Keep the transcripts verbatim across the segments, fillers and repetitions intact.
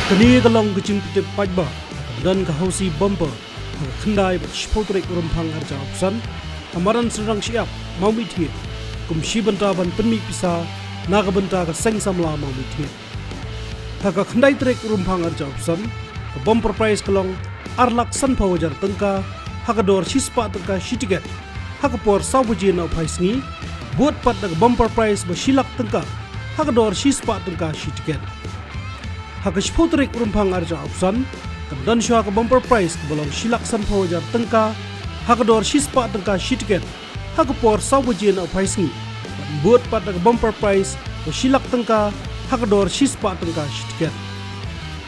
Kane ka long ka jingpyntip paidbah kaba don ka Housie Bumper ha ka khyndai bad shiphew tarik u Rymphang arhajar arphew san ha madan Synrang Shyiap, Mawmynthiat, kum shi bynta ban pynmih pisa na ka bynta ka Seng Samla Mawmynthiat. Ha ka khyndai tarik u Rymphang arhajar arphew san, ka bumper prize ka long ar lak sanphew hajar tyngka ha ka dor shispah tyngka shi tiket ha ka por saw baje na u phaisngi, bud pat da ka bumper prize ba shi lak tyngka ha ka dor shispah tyngka shi tiket. Ha ka shiphew tarik u Rymphang arhajar arphew san, kan don shuwa ka bumper prize kaba long shi lak sanphew hajar tyngka ha ka dor shispah tyngka shi tiket ha ka por saw baje na u phaisngi, bad bud pat da ka bumper prize ba shi lak tyngka ha ka dor shispah tyngka shi tiket.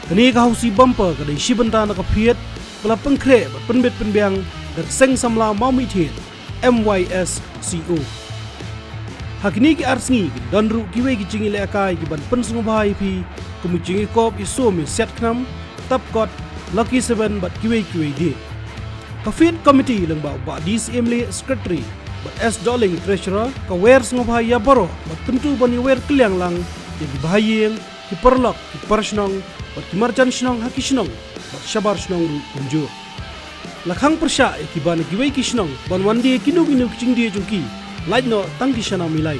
Kane ka Housie Bumper ka dei shi bynta na ka phiat ba la pynkhreh bad pynbit pynbiang da ka Seng Samla Mawmynthiat, M Y S C O. Ha kine ki ar sngi kin don ruh kiwei ki jingïalehkai ki ban pynsngewbha ïa phi, kum ki jingïakop ïasum ïasiat khnam, tap kot, lucky seven bad kiwei kiwei de. Ka Feat Committee lyngba u Bah D C Emley, Secretary, bad S Dohling, Treasurer, ka wer sngewbha ïa baroh bad kyntu ban ïawer kylliang lang ïa ki bahaïing, ki paralok, ki para shnong bad ki marjan shnong ha ki shnong bad shabar shnong ruh kumjuh. La khang pyrshah ïa kiba na kiwei ki shnong ban wan die kino kino ki jingdie jong ki, lait noh tang ki shana milai.